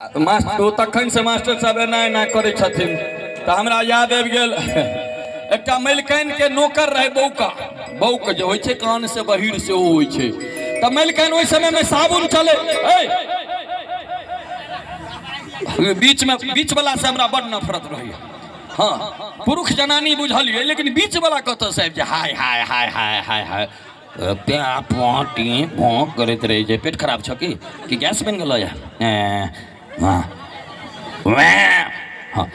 Master ओ तखन से master साहब एना एना करै छथिन तऽ हमरा याद आबि गेल। एकटा मलिकाइन के नौकर रहै बौका, बौक जे होइ छै कान से बहिर सेहो होइ छै। तऽ मलिकाइन ओहि समय में साबुन चले, बीच में बीच वाला से हमरा बड़ नफरत रहैया। हाँ, पुरुष जनानी बुझलियै, लेकिन बीच वाला कतऽ से आबि जाय, हाय हाय हाय हाय हाय हाय प्या पो टी पो करैत रहै छै। पेट खराब छौ की कि गैस बनि गेलो या? हाँ हाँ,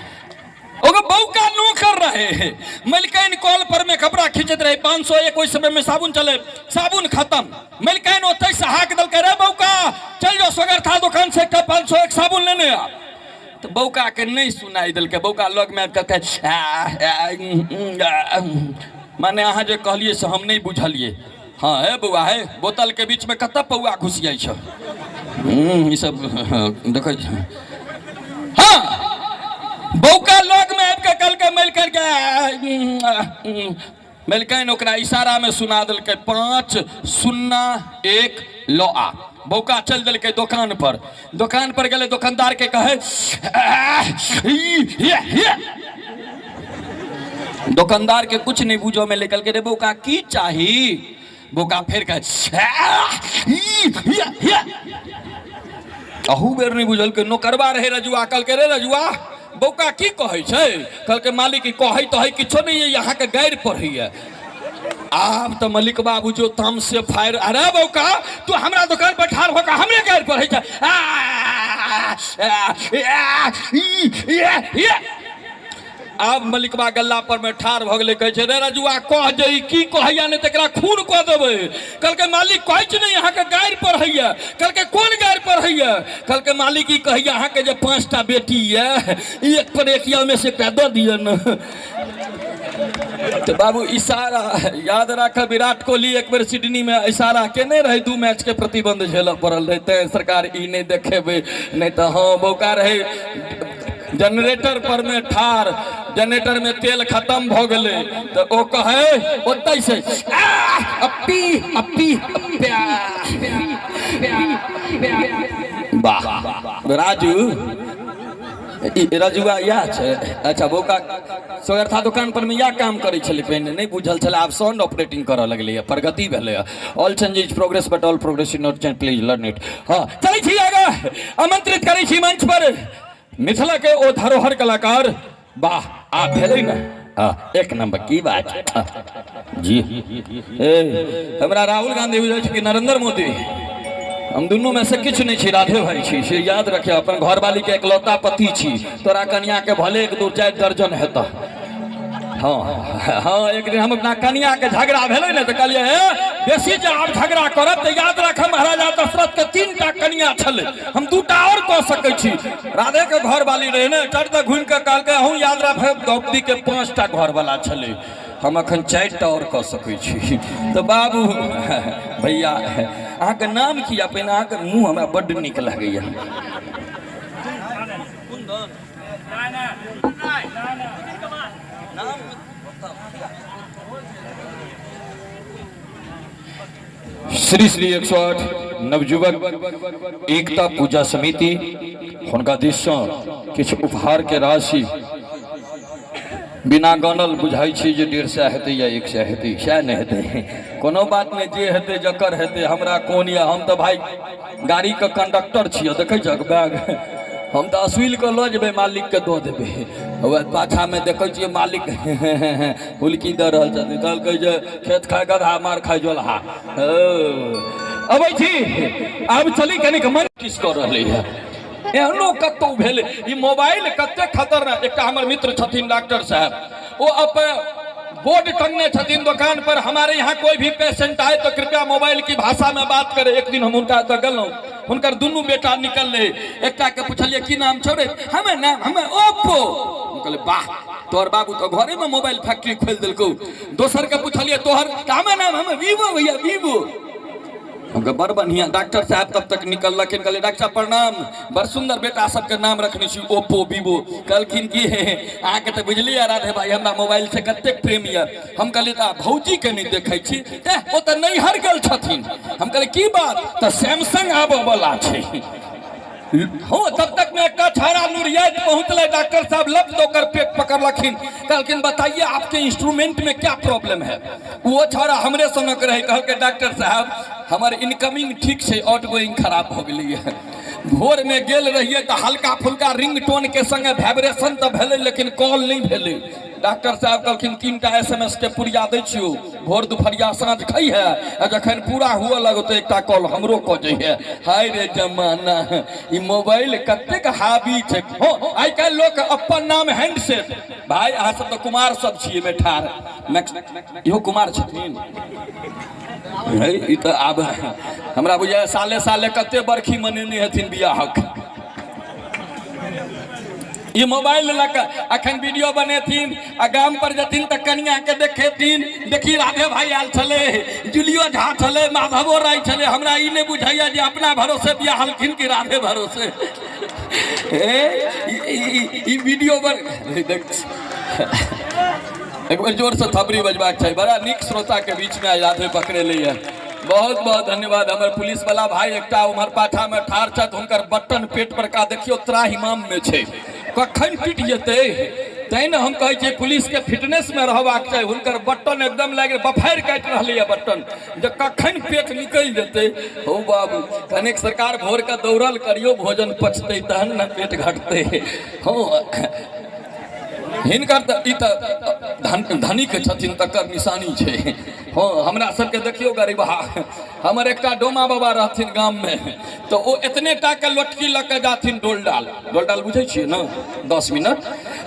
ओकर बौका नौकर रहे। मलिकाइन कल पर में कपड़ा खींचैत रहे, 501 ओहि समय में साबुन चले, साबुन खत्म। मलिकाइन ओतै से हाक देलकै, रे बौका चल जाओ सोगरथा दुकान से एकटा 501 साबुन लेने आ। तऽ बौका के नहि सुनाई देलकै। बौका लग में आबि कऽ कहलकै, माने अहाँ जे कहलियै से हम नहि बुझलियै। हाँ हे बौआ, हे बोतल के बीच में कतऽ पौआ घुसि जाइ छौ? ई सब देखै छी। हाँ, बौका लग में आबि कऽ कहलकै, मलिकाइन के मलिकाइन ओकरा इशारा में सुना देलकै, 501 लऽ आ। बौका चलि देलकै दोकान पर। दोकान पर गेलै, दोकानदार के कहै, दोकानदार के कुछ नहीं बुझो में निकल के, रे बौका की चाही? बौका फेर कहे, अहू बेर नहीं बुझल के। नौकरबा रहे रजुआ, कहलकै, रे रजुआ बौका की कहै छै? कहलकै, मालिक ई कहै तऽ है किछो नहीं, यहाँ के गारि पढ़ैया। आब तऽ मलिक बाबू जो तम से फायर, अरे बौका तू हमरा दुकान पर ठाढ़ होकर हमरे गारि पढ़ै छै? आब मलिकबा गल्ला पर में ठाढ़ भऽ गेलै, कहै छै, रे रजुआ कह जे ई की कहैया, नहि तऽ एकरा खून कऽ देबै। कहलकै, मालिक कहै छै ने अहाँके गारि पढ़ैया। कहलकै, कोन गारि पढ़ैया? कहलकै, मालिक ई कहैया अहाँके जे 5टा बेटी यऽ, एक पर एक यऽ, ओहिमे से एकटा दऽ दिअ ने। तऽ बाबू इशारा याद राख, विराट कोहली एक बेर सिडनी में इशारा केने रहे, 2 मैच के प्रतिबंध झेलऽ पड़ल रहे। तैं सरकार ई नहि देखेबै, नहि तऽ। हाँ, मौका रहे जनरेटर पर में ठार, जनरेटर में तेल खत्म भऽ गेलै तऽ ओ कहै ओतै से अपी अपी। वाह राजू, ई रजुआ इएह छै। अच्छा, बौका सोगरथा दुकान पर में इएह काम करै छलै पहिने, नहि बुझल छलै। आब साउंड ऑपरेटिंग करऽ लगलैए, प्रगति भेलैए। All change is progress but all progress is not change, please learn it. हँ, चलै छी आगाँ। आमंत्रित करै छी मंच पर मिथिला के ओ धरोहर कलाकार। वाह, आ भेलै ने। हाँ, एक नंबर की बात जी। ए, हमरा राहुल गांधी बुझै छै कि नरेंद्र मोदी, हम दुनू में से किछु नहीं छी, राधे भाई छी, से याद रखे। अपन घरवाली के एकलौता पति छी। तोरा कनिया के भले 1 2 4 दर्जन हेतह। हाँ हाँ, एक दिन हम अपना कनिया के झगड़ा भेलै ने तऽ कहलियै, हे बेसी जे आब झगड़ा करब तऽ याद राखब, महाराजा दशरथ के 3टा कनिया छलै, हम 2टा और कऽ सकै छी। राधे के घरवाली रहै ने, चट दऽ घुमि कऽ कहलकै, अहूँ याद राखब, द्रौपदी के 5टा घरवाला छलै, हम अखन 4टा और कऽ सकै छी। तऽ बाबू भैया, अहाँके नाम की? पहिने अहाँके मुँह हमरा बड्ड नीक लागैया। श्री श्री 108 नवयुवक एकता पूजा समिति हुनका दिससँ किछु उपहार के राशि बिना गनल बुझाइ छी जे 150 हेतै या 100 हेतै, सएह नहि हेतै। कोनो बात नहि, जे हेतै जकर हेतै, हमरा कोन यऽ। हम तऽ भाई गाड़ीके कंडक्टर छियै, देखै छहक बैग? हम तऽ असुल कऽ लऽ जेबै, मालिकके दऽ देबै। वएह पाछामे देखै छियै मालिक हुलकी दऽ रहल छथिन। कहलकै जे खेत खाय गधा, मार खाय जोलहा। अबै छी, आब चली कनिक मन किस कऽ रहलै है। एहनो कतहु भेल? ई मोबाइल कते खतरनाक। एकटा हमर मित्र छथिन डॉक्टर साहब, ओ अपन बोर्ड टंगने छथिन दुकान पर, हमारे यहाँ कोई भी पेशेंट आए तो कृपया मोबाइल की भाषा में बात करे। एक दिन हम हुनका एतऽ गेलहुँ, हुनकर दुनू बेटा निकललै। एकटा के पुछलियै, की नाम छौ रे? हमे नाम हमे ओप्पो। हम कहलियै, वाह, तोहर बाबू तऽ घरे में मोबाइल फैक्ट्री खोलि देलकौ। दोसर के पुछलियै, तोहर? हमे नाम हमे वीवो भैया, वीवो। हमके बड़ बढ़िया। डॉक्टर साहब तब तक निकललखिन। कहलियै, डॉक्टर साहब प्रणाम, बड़ सुंदर बेटा सबके नाम रखने छी, ओप्पो वीवो। कहलखिन कि हे अहाँके तऽ बुझलियै राधे भाई, हमरा मोबाइल से कतेक प्रेम यऽ। हम कहलियै, तऽ भौजीके नहि देखै छी? ओ तऽ नैहर गेल छथिन। हम कहलियै, की बात? तऽ सैमसंग आबऽ वाला छै। हाँ, तब तक में एक छाड़ा लुरियाइत पहुंचले। डॉक्टर साहब लफ्ज होकर पेट पकड़लखिन, कहलखिन बताइए आपके इंस्ट्रूमेंट में क्या प्रॉब्लम है। वो छाड़ा हमरे सनक रहे, कहलकै डॉक्टर साहब हमर इनकमिंग ठीक छै, आउट गोइंग खराब हो गेलै है। भोर में गेल रहिए तो हल्का फुल्का रिंग टोन के संगे वाइब्रेशन तो भेलै, लेकिन कॉल नहीं भेलै। डॉक्टर साहब कहलखिन 3टा SMS के पुरिया दै छियौ, भोर दुपहरिया साँझ खै है, आ जखन पूरा हुअ लगतै एकटा कॉल हमरो कऽ जइहे। हाय रे जमाना, ई मोबाइल कतेक हावी छै। हो आइ काल्हि लोक अपन नाम हैंडसेट। भाई अहाँ सब तऽ कुमार सब छियै में ठाढ़, इहो कुमार छथिन। ई तऽ आब हमरा बुझाइए साले साले कते बरखी मनेने हेथिन बियाहक। ई मोबाइल लऽ कऽ अखन वीडियो बनेथिन आ गाम पर जेथिन तऽ कनिया के देखेथिन, देखी राधे भाई आयल छलै, जुलियो झा छलै, माधवो राय छलै। हमरा ई नहि बुझाइए जे अपना भरोसे बियाहलखिन कि राधे भरोसे। ई वीडियो बन देख, एक बेर जोर से थपड़ी बजबाक चाही। बड़ा नीक श्रोता के बीच में आइ राधे पकड़ेलै है, बहुत बहुत धन्यवाद। हमर पुलिस वाला भाई एकटा उम्हर पाछा में ठाढ़ छथि, हुनकर बटन पेट पर का देखियौ त्राहिमाम में छै, कखन टूटि जेतै। तैं ने हम कहै छियै पुलिस के फिटनेस में रहबाक चाही। हुनकर बटन एकदम लागि बफारि काटि रहलैए बटन, जे कखन पेट निकलि जेतै। हौ बाबू, कनेक सरकार भोर के दौड़ल करियौ, भोजन पचतै तहन ने पेट घटतै। हौ हिनकर तऽ ई तऽ धनिक छथिन तकर निशानी छै। हँ, हमरा सबके देखियौ गरीबहा। हमर एकटा डोमा बाबा रहथिन गाममे, तऽ ओ एतने टाके लोटकी लऽ कऽ जाथिन डोल डाल। डोल डाल बुझै छियै ने, 10 मिनट।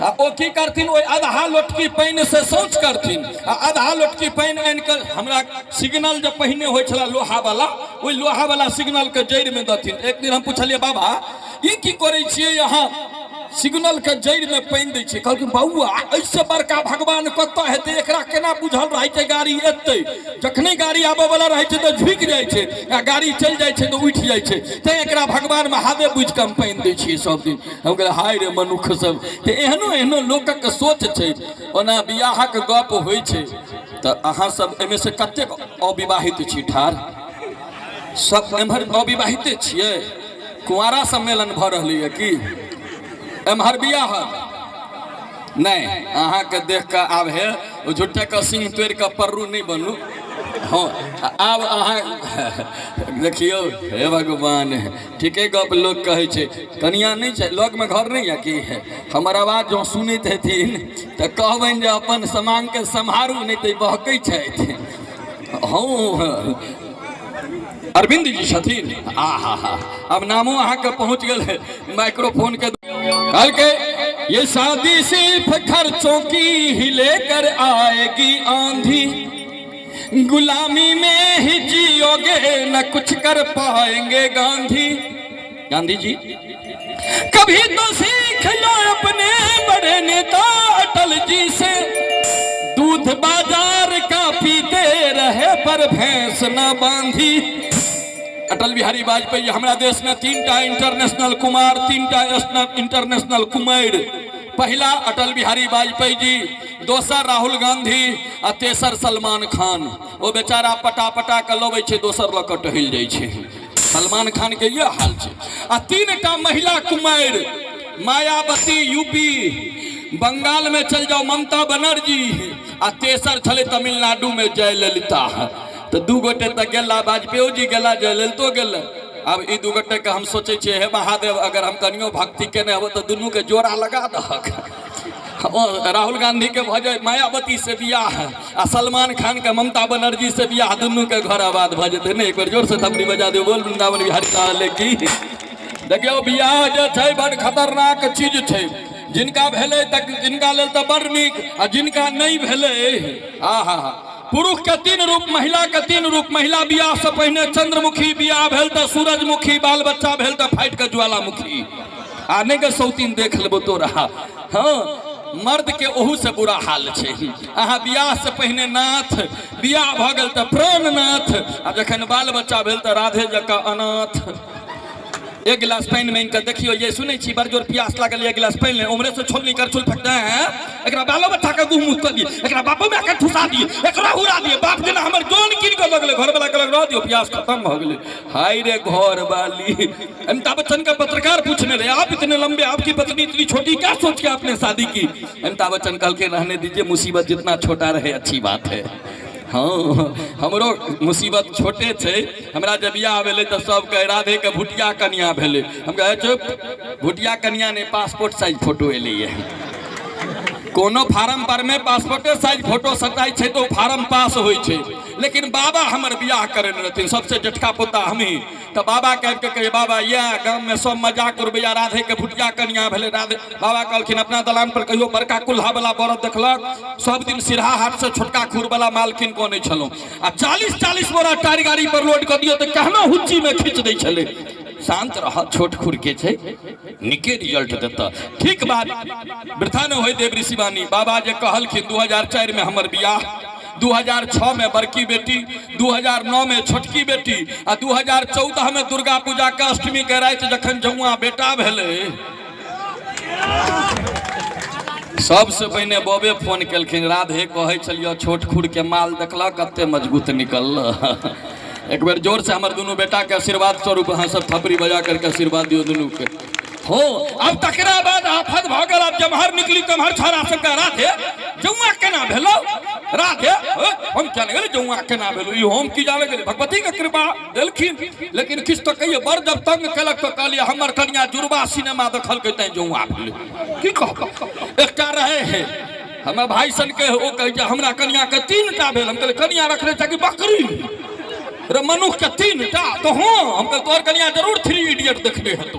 आ ओ की करथिन, ओहि आधा लोटकी पानि से शौच करथिन आ आधा लोटकी पानि आनि कऽ हमरा सिग्नल जे पहिने होइ छलै लोहावला, ओहि लोहावला सिग्नलके जड़िमे देथिन। एक दिन हम पुछलियै, बाबा ई की करै छियै अहाँ, सिग्नल के जड़ि में पानि दै छियै? कहलखिन बौआ एहिसँ बड़का भगवान कतऽ हेतै, एकरा केना बुझल रहै छै गाड़ी एतै। जखने गाड़ी आबऽ वाला रहै छै तऽ झुकि जाइ छै आ गाड़ी चलि जाइ छै तऽ उठि जाइ छै, तैं एकरा भगवान महादेव बुझि कऽ हम पानि दै छियै सब दिन। हम कहलियै हाय रे मनुख सब, तऽ एहनो एहनो लोकक सोच छै। ओना बियाहक गप होइ छै तऽ अहाँ सब एहिमे से कतेक अविवाहित छी ठाढ़? सब एम्हर अविवाहिते छियै? कुंवारा सम्मेलन भऽ रहलैए की एम्हर बियाह? नहि, अहाँके देख कऽ आब हे ओ झुट्ठेके सिंह तोड़ि कऽ पर्रू नहि बनू। हँ, आब अहाँ देखियौ, हे भगवान, ठीके गप लोक कहै छै, कनिया नहि छै लगमे, घर नहि यऽ की? हमर आवाज जँ सुनैत हेथिन तऽ कहबनि जे अपन समांगके सम्हारू, नहि तऽ बहकै छथि। हँ, अरविंद जी छथिन। आ हा हा, अब नामो अहाँके पहुंच गेल है माइक्रोफोन के। कहलकै ये शादी सिर्फ खर्चों की ही लेकर आएगी आंधी, गुलामी में ही जियोगे न कुछ कर पाएंगे गांधी। गांधी जी कभी तो सीख लो अपने बड़े नेता अटल जी से, दूध बाजार का पीते रहे पर भैंस न बांधी। अटल बिहारी वाजपेयी। हमरा देश में 3टा इंटरनेशनल कुमार, 3टा इंटरनेशनल कुमार। पहिला अटल बिहारी वाजपेयी जी, दोसर राहुल गांधी आ तेसर सलमान खान। ओ बेचारा पटा पटा के लबै छै, दोसर लऽ कऽ टहलि जाइ छै। सलमान खान के यह हाल छै। आ 3टा महिला कुमारि, मायावती यूपी, बंगाल में चल जाओ ममता बनर्जी, आ तेसर छलै तमिलनाडु में जयललिता। तऽ 2 गोटे तऽ गेला, वाजपेयी जी गेला, जयललितो गेलै। आब ई 2 गोटे के हम सोचै छियै, हे महादेव, अगर हम कनियो भक्ति केने हेबै तऽ दुनू के जोड़ा लगा दहक। राहुल गांधी के भऽ जाय मायावती से बियाह आ सलमान खान के ममता बनर्जी से बियाह, दुनू के घर आबाद भऽ जेतै ने। एक बेर जोर से थपड़ी बजा दियौ, बोल वृंदावन बिहारी लाल की। देखियौ, बियाह जे छै बड़ खतरनाक चीज छै। जिनका भेलै तऽ जिनका लेल तऽ बड़ नीक, आ जिनका नहि भेलै, आ हा हा। पुरुष के 3 रूप, महिला के 3 रूप। महिला बियाह से पहिने चंद्रमुखी, बियाह भेल तऽ सूरजमुखी, बाल बच्चा भेल तऽ फाटि कऽ ज्वालामुखी। आ नहि के सौतीन देख लेबो तोरा। हँ, मर्द के ओहू से बुरा हाल छै। अहाँ बियाह से पहिने नाथ, बियाह भऽ गेल तऽ प्राणनाथ, आ जखन बाल बच्चा भेल तऽ राधे जकाँ अनाथ। एक गिलास पानि मांगि कऽ देखियौ ये, सुनै छी बड़ जोर प्यास लागल, एक गिलास पानि ले। उम्हरे से छोलनी करछुल फेकते हैं, एकरा बालो बच्चा के गुह मुँह कऽ दिए, एकरा बापो माय के ठुसा दिए, एकरा उड़ा दिए। बाप जेना हमर जोन कीन कऽ लगलै। घर वाला कहलक रह दियौ, प्यास खत्म भऽ गेलै। हाय रे घर वाली। अमिताभ बच्चन का पत्रकार पूछने रहे, आप इतने लंबे, आपकी पत्नी इतनी छोटी, क्या सोच के आपने शादी की? अमिताभ बच्चन कहलके रहने दीजिए, मुसीबत जितना छोटा रहे अच्छी बात है। हाँ, हमरो मुसीबत छोटे छै। हमरा जब बियाह भेलै तऽ सब कहे राधे के भुटिया कनिया भेलै। हम कहे चुप, भुटिया कनिया नहि, पासपोर्ट साइज फोटो एलैए। कोनो फार्म पर में पासपोर्टे साइज फोटो सटाइ छै तऽ ओ फार्म पास होइ छै। लेकिन बाबा हमर बियाह करेने रहथिन, सबसे जेठका पोता हमही। तऽ बाबा के आबि कऽ कहियै, बाबा इएह गाममे सब मजाक उड़बैया, राधे के भुटिया कनिया भेलै। राधे बाबा कहलखिन अपना दलान पर कहियो बड़का कुल्हा वाला बरद देखलक? सब दिन सिरहा हाट से छोटका खुर वाला माल कीन कऽ अनै छलहुँ, आ 40-40 बोरा टायर गाड़ी पर लोड कऽ दियौ तऽ केहनो हुच्ची में खींच दै छलै। शांत रह, छोट खुर के छै, निके रिजल्ट देता। ठीक बात, वृथा न होय देव ऋषिवाणी। बाबा जे कहलखिन 2004 में हमर बियाह, 2006 में बड़की बेटी, 2009 में छोटकी बेटी, आ 2014 में दुर्गा पूजा के अष्टमी के राति जखन जौआ बेटा भेलै, सबसे पहिने बबे फोन केलखिन, राधे कहै छलियौ छोट खुर के माल देखलक कते मजबूत निकलल। एक बेर जोर से हमर दुनू बेटा के आशीर्वाद स्वरूप अहाँ सब थपड़ी बजा करके आशीर्वाद दियौ दुनू के। हो अब तकरा बाद आफत भऽ गेल। आब जम्हर निकली तम्हर छोरा सबके, राधे जौआ केना भेलौ? राधे हम क्या गेलै, जौआ केना भेलौ? ई हम की जाने गेलै, भगवती के कृपा देलखिन। लेकिन किछु तऽ कहियै, बड़ जब तंग केलक तऽ कहलियै हमर कनिया जुड़वा सिनेमा देखलकै तैं जौआ भेलै। की कहब, एकटा रहे है हमर भाई सन के, ओ कहै छै हमरा कनिया के 3टा भेल। हम कहलियै कनिया रखने छै कि बकरी रे, मनुख के 3टा? तऽ हँ। हम कहलियै तोहर कनिया जरूर 3 इडियट देखने हेतौ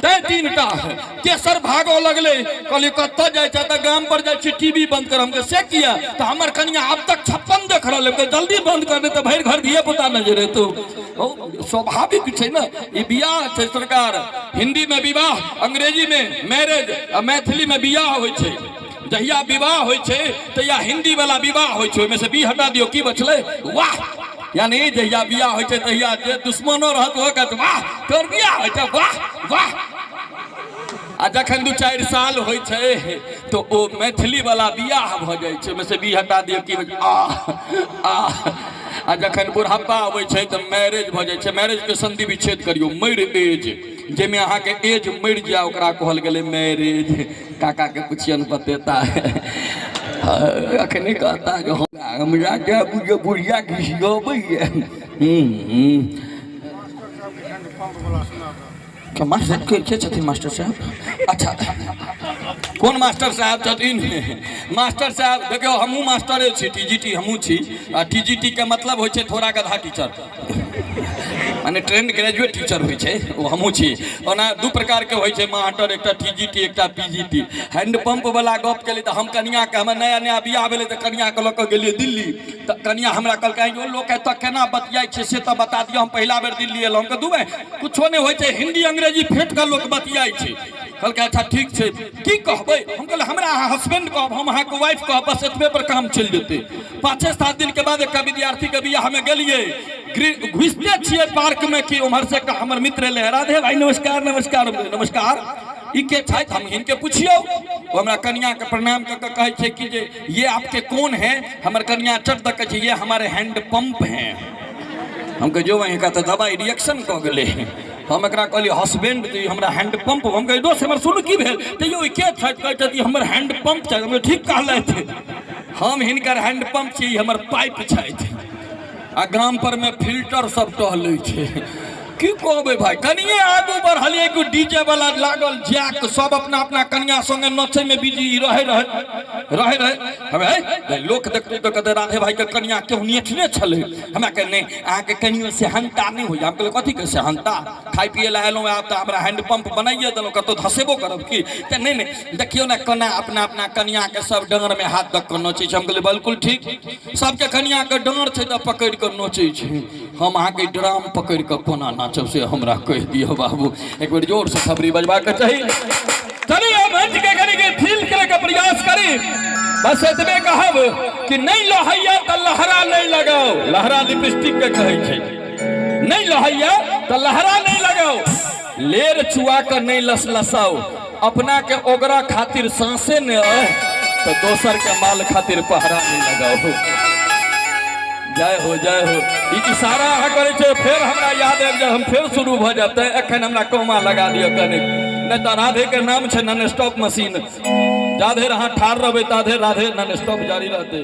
तैं 3टा है। तेसर भागो लगलै। कहलियै कतऽ जाइ छै? तऽ गाम पर जाइ छी, टीवी बंद कर। हम कहलियै से किया? तऽ हमर कनिया आब तक 56 देख रहल है, जल्दी बंद कर, नहि तऽ भरि घर धिये पुता नजर एतौ। स्वाभाविक छै ने, ई बियाह छै सरकार। हिंदी में विवाह, अंग्रेजी में मैरिज आ मैथिली में बियाह होइ छै। जहिया विवाह होइ छै तहिया हिंदी वाला विवाह होइ छै, ओहिमे से बी हटा दियौ, की बचलै? वाह। यानी जहिया बियाह होइ छै तहिया जे दुश्मनो रहत ओहो कहत वाह तोर बियाह होइ छै, वाह वाह। आ जखन 2-4 साल होइ छै तऽ ओ मैथिली वाला बियाह भऽ जाइ छै, ओहिमे से बी हटा दियौ, की आ आ। आ जखन बुढ़ापा अबै छै तऽ मैरिज भऽ जाइ छै। मैरिज के संधि विच्छेद करियौ, मरि एज, जाहिमे अहाँके एज मरि जाय ओकरा कहल गेलै मैरिज। काका के पुछियन बतेता है, अखने कहता जे हमरा के बुझे बुढ़िया घिसियबैये। मास्टर के छथिन? मास्टर साहब? अच्छा, कोन मास्टर साहब छथिन? मास्टर साहब देखियौ, हमहूँ मास्टरे छी, टीजीटी हमहूँ छी। आ टीजीटी के मतलब होइ छै थोड़ा गधा टीचर, माने ट्रेंड ग्रेजुएट टीचर होइ छै, ओ हमहूँ छी। ओना 2 प्रकारके होइ छै मास्टर, एकटा टीजीटी, एकटा पीजीटी। हैंड पंप वाला गप केली तऽ हम कनियाके, हमर नया नया बियाह भेलै तऽ कनियाके लऽ कऽ गेलियै दिल्ली। तऽ कनिया हमरा कहलकै, यो लोक एतऽ केना बतियाइ छै से तऽ बता दिअ, हम पहिला बेर दिल्ली एलहुँ। हम कहलियै, दुबई कुछो नहि होइ छै, हिंदी अंग्रेजी फेट कऽ लोक बतियाइ छै। कहलकै अच्छा ठीक छै, की कहबै? हम कहलियै हमरा अहाँ हस्बैंड कहब, हम अहाँके वाइफ कहब, बस एतबे पर काम चलि जेतै। 5-7 दिन के बाद एकटा विद्यार्थी के बियाह में गेलियै, घुसिते छियै पार्क में कि उम्हर से एकटा हमर मित्र एलै, राधे भाई नमस्कार नमस्कार नमस्कार। ई के छथि? हम हिनके पुछियौ। ओ हमरा कनिया के प्रणाम कऽ के कहै छै कि जे ये आपके कौन है? हमर कनिया चट दऽ कहै छै ये हमारे हैंड पंप हैं। हम कहै जो वहीं का तऽ दबाई रिएक्शन कऽ गेलै। हम एकरा कहलियै हस्बैंड तऽ ई हमरा हैंड पंप। हम कहलियै दोस्त हमर सुन की भेल? तैयो ई के छथि? कहै छथि ई हमर हैंड पंप छथि। हम कहलियै, ठीक कहलथि, हम हिनकर हैंड पंप छी, ई हमर पाइप छथि। आ गाम पर में फिल्टर सब टहलै छै। की कहबै भाई, कनिए आगू बढ़लियै कि डीजे वाला लागल जैक, सब अपना अपना कनिया संगे नचै में बिजी रहे रहे रहे रहे। हमे हे लोक देखतै तऽ कहतै राधे भाई के कनिया केहू नेठने छलै। हमरा कहे नहि अहाँके कनियो सेहनता नहि होइए। हम कहलियै कथी के सेहनता, खाइ पियै लए एलहुँ आब तऽ हमरा हैंड पंप बनाइए देलहुँ, कतहु धसेबो करब की? तऽ नहि नहि देखियौ ने कोना अपना अपना कनिया के सब डाँर में हाथ दऽ कऽ नोचै छै। हम कहलियै बिल्कुल ठीक, सबके कनिया के डाँर छै तऽ पकड़ि कऽ नोचै छै, हम अहाँके ड्राम पकड़ि कऽ कोना नाचब से हमरा कहि दिअ बाबू। एक बेर जोर से खबरी बजबाक चाही। चलिए मंच के कनि के फील करे के प्रयास करी। बस एतबे कहब कि नहीं लहैया तऽ लहरा नहीं लगाओ। लहरा लिपस्टिक के कहै छै। नहीं लहैया तऽ लहरा नहि लगाउ, लेर चुआ कऽ नहि लसलसाउ, अपना के ओगरा खातिर सांसे नहि अइ तऽ दोसर के माल खातिर पहरा नहि लगाउ। जय हो, जय हो। ई इशारा अहाँ करै छियै, फेर हमरा याद आबि जाय, हम फेर शुरू भऽ जायब। तैं एखन हमरा कौमा लगा दिअ कनिक, नहि तऽ राधे के नाम छै नॉन स्टॉप मशीन। जाधरि अहाँ ठाढ़ रहबै ताधरि राधे नॉन स्टॉप जारी रहतै।